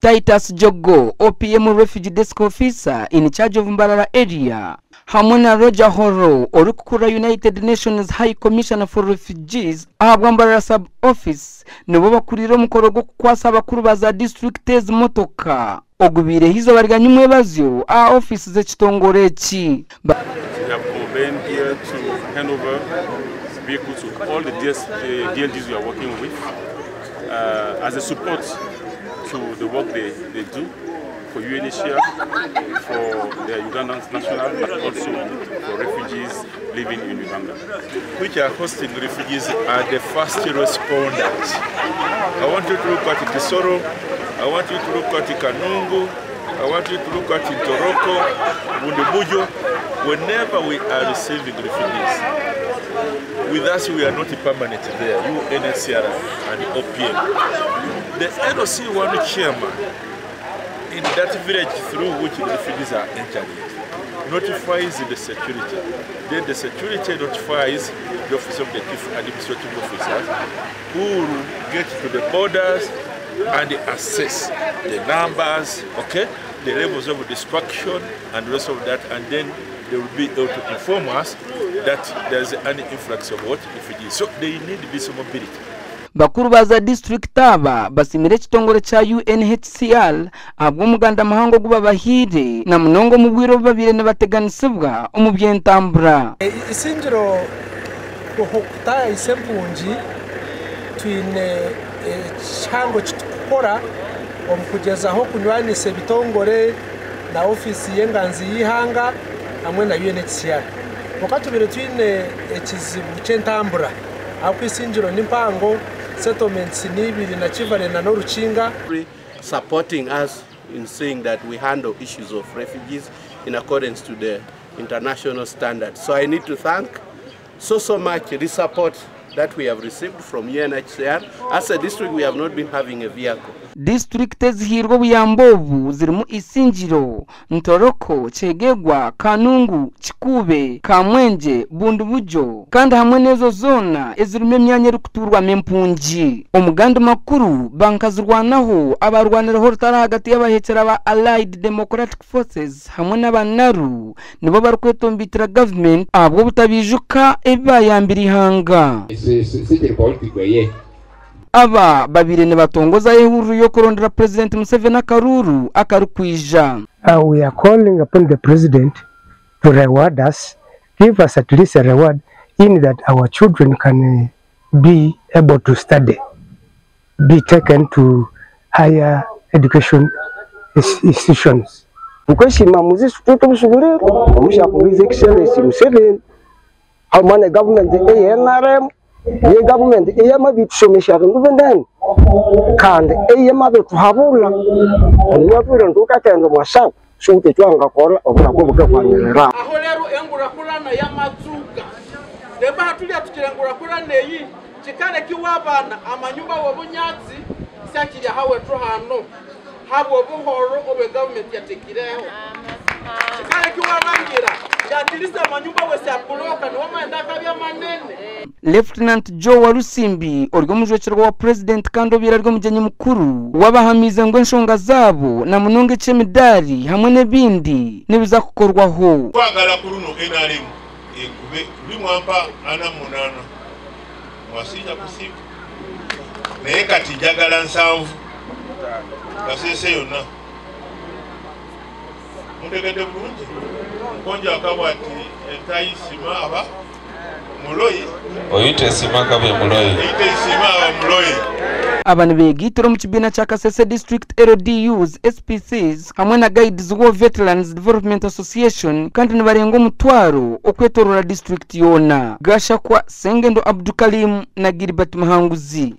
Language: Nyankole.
Titus Jogo, OPM Refugee Desk Officer in charge of Mbarara area, hamwe na Roger Horo orikukurira United Nations High Commissioner for Refugees ahabwa Mbarara Sub Office nibo bakurire omukoro gw'okukwasa abakuru ba za disiturikiti ezi motoka ogubaireho eizooba rya nyimwebazyo aha ofiisi z'ekitongore eki. We have convened here to hand over vehicles to all the DS, DLGs we are working with as a support to the work they do for UNHCR, for the Ugandan national, but also for refugees living in Uganda. Which are hosting refugees are the first responders. I want you to look at Kisoro, I want you to look at Kanungu, I want you to look at Ntoroko, Bundibugyo. Whenever we are receiving refugees, with us we are not permanent there, UNHCR and OPM. The LC1 chairman in that village through which the refugees are entering notifies the security. Then the security notifies the office of the chief administrative officers who will get to the borders and assess the numbers, okay, the levels of destruction and the rest of that, and then they will be able to inform us that there's an influx of what refugees. So they need this mobility. Bakuru ba za disiturikiti aba basimire ekitongore kya UNHCR ahabw'omuganda muhango ogu babahaire na munonga omu bwire obu babaire nibateganisibwa omu by'entambura. Isingiro kutayisa empungi twine ekihango kitukukora omu kugyezaho kunywanisa ebitongore na ofiisi y'enganzi y'eihanga hamwe na UNHCR. Kwonka tubaire twine ekizibu ky'entambura ahabw'okuba Isingiro ni mpango, settlements ni ibiri, Nakivale na n'Orukinga. Supporting us in seeing that we handle issues of refugees in accordance to the international standards. So I need to thank so much the support that we have received from UNHCR. As a district, we have not been having a vehicle. Disiturikiti ezihairwe obuyambi obu zirimu Isingiro, Ntoroko, Kyegegwa, Kanungu, Kikuube, Kamwengye, Bundibugyo kandi hamwe n'ezo zoona ezirimu emyanya erikutuurwamu empungi. Omu gandi makuru, bankazirwanaho abarwanireho orutaro ahagati y'abahekyera ba Allied Democratic Forces hamwe n'abanaru nibo barikwetomboitira gavumenti ahabw'obutabijuka ebi bayambire eihanga. Aba babaire nibatongoza ehururu y'okurondera Purezidenti Museveni akaruuru akarikwija. We are calling upon the president to reward us, give us at least a reward in that our children can be able to study, be taken to higher education institutions. Tukweshima muzisu tutubusubuliru omushaku His Excellency Museveni hamwe government eya NRM ye government eyamabitusomesha bintu bindene kandi eyamabituhabula omwabwire ntukakenda mwasako soutecwangakora obulako bukakwanyirira. Aho rero engurakurana y'amatsuka remba hatulya tukira engurakurana eyi kikaleka abana amanyumba w'obunyatsi syakiri ahawetu hano habwo obuhoro obwe gavumenti yatekireho kikaleka wabangira yatirisa amanyumba wese abuloka niwo maenda akabya manene. Lieutenant Joe Walusimbi ori omujwekyerwa wa President kandi obaire ari omugyenyi mukuru wabahamize ngu enshonga zaabo na munonga eky'emidaari hamwe n'ebindi nibiza kukorwaho. Twagala ku luno NRM ekube luli mwampa 48 mwasiija kusiiba naye kati njagala 7 Kasese yonna muntegedde bulungi. Nkonjo akabwa ati entayisima aba muloyi oyite sima kabe muloyi oyite sima aba muloyi. Aba nibeegitira omu kibiina kya Kasese District LDUs, SPCs hamwe na Guides War Veterans Development Association kandi nibarenga omutwaro okwetorora district yoona. Gashakwa Sengendo Abdukalim na Gilbert Muhanguzi.